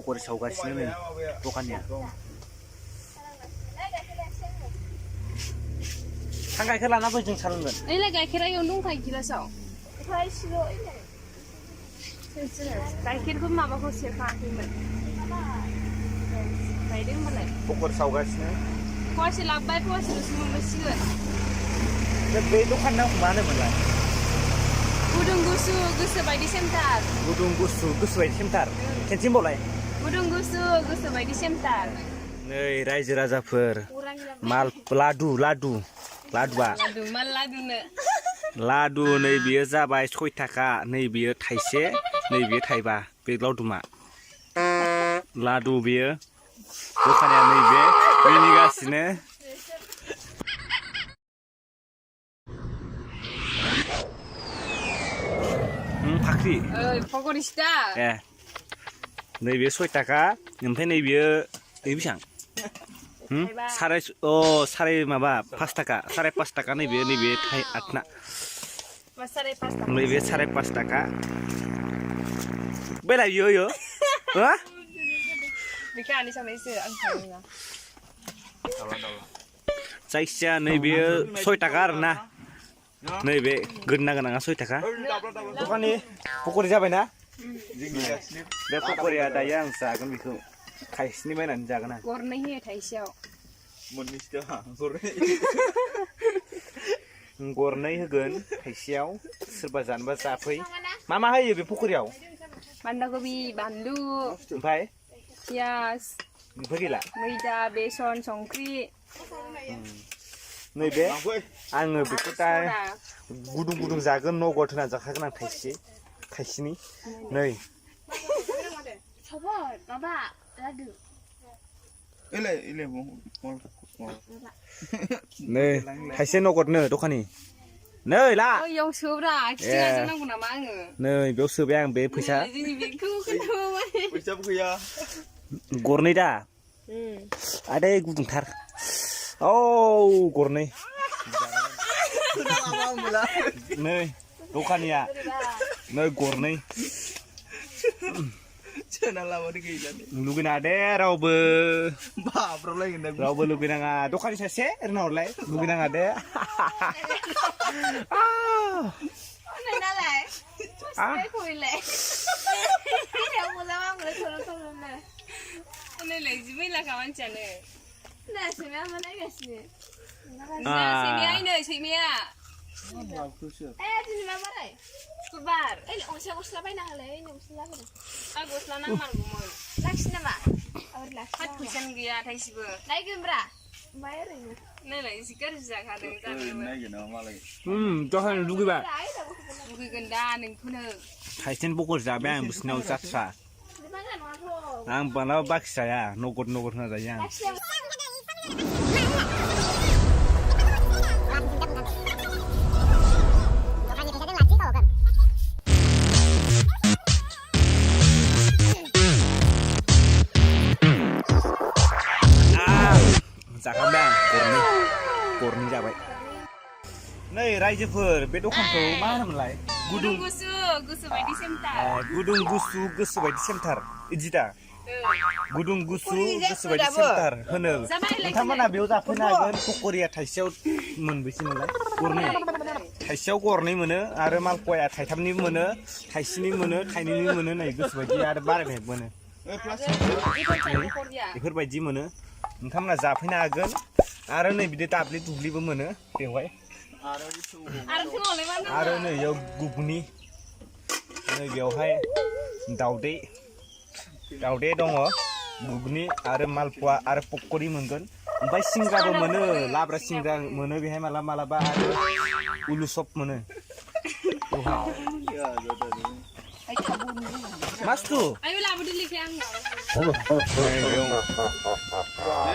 पकरि सावगासिनो नै दखानिया थां गाइखेर लाना फै जों सा लोंगोन ओइलाय गाइखेरा इयावनो दंखायो गिलासाव गाइखेरखौ माबाखौ सेरखाङाखैमोन गायदों होनबालाय पकरि सावगासिनो फवासे लाबोबाय फवासेल'सो मोनबोसिगोन बे दखानना मा होनोमोनलाय गुदुं गुसु गोसोबायदि सेन्टार गुदुं गुसु गोसोबायदि सेन्टार खेनसे होनबावलाय गुदुं गुसु गोसोबायदि सेन्टार नै रायजो राजाफोर माल लादुआ लादु मा लादुनो लादु नै बियो जाबाय 6 थाखा नै बियो थाइसे नै बियो थाइबा बे लावदुमा लादु बियो दखानिया नैबे मिनिगासिनो फाख्रि पकरिस्टा ए नैबे 6 थाखा ओमफ्राय नैबेयो बेसेबां साराय माबा 5 थाखा 5.5 थाखा नैबे आटना नैबे 5.5 थाखा बेला यो हो बेखौ आनि सामनायसो आं थाङा जायखिजाया नैबे 6 थाखा आरोना नैबे गोनाङा 6 थाखा दखाननि पकरि जाबायना बे पकरिया दायो आं जागोन बेखौ थाइसेनि बायनानै जागोन आं गरनै होयो थाइसेयाव गरनै होगोन थाइसेयाव सोरबा जानोबा जाफै मा होयो बे पकरियाव बान्दा कबि बानलु ओमफ्राय पियाज ओमफ्राय गैला मैदा बेसन संख्रि नैबे आङो बेखौ दा गुदुं जागोन नगद होना जाखागोन आं थाइसेनि नै नै थाइसे नगदनो दखानि नै ला इयाव सोब्रा खिथिगाजों नांगौ नामा आङो नै बेयाव सोबाय आं बे फैसा फैसाबो गैया गरनै दा आदै गुदुंथार औ गरनै नै दखानिया नै गरनै लुगैना दे रावबो लुगैनाङा दखानि सासे ओरैनो हरलाय लुगैनाङा दे Kubar, gosla baina halai, gosla baina. Gosla namargumon. Laksi nama? Laksi. Hat kuisan gaya taisibo. Naikin bra. Bayarin. Nela isikar zakadeng tapi. Naikin malai. Dohan lugaiba. Lugaikan da nengkuna. Taisen pokori जाबाय आं बिसिनाव जाथ्रा आं बानाबा बाखि जाया नगद होना जायो आं जाखांबाय आं गरनै जाबाय नै रायजोफोर बे दखानखौ मा होनोमोनलाय गुदुं गुसु गोसोबायदि सेन्टार इदि दा गुदुं गुसु गोसोबायदि सेन्टार होनो नोंथांमोना बेयाव जाफैनो हागोन पकरिया थाइसेयाव मोनबेसे मोनलाय गरनै थाइसेयाव गरनै मोनो आरो मालपया थाइथामनि मोनो थाइसेनि मोनो थाइनैनि मोनो नै गोसोबायदि आरो बारायनाय मोनो बेफोरबायदि मोनो नोंथांमोना जाफैनो हागोन आरो नै बिदि दाब्लि दुब्लिबो मोनो बेवहाय आरो नै बेयाव गुगुनि नै बेवहाय दावदै दङ गुगुनि आरो मालपुवा आरो पकरि मोनगोन ओमफ्राय सिंग्राबो मोनो लाब्रा सिंग्रा मोनो बेहाय मालाबा आरो उलु सप मोनो मास्तु ayo labuh dili kayak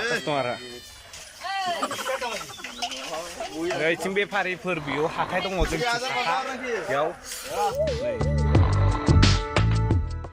कास्टमारा ओइथिं बेफारिफोर बेयाव हाथाय दङ जों बेयाव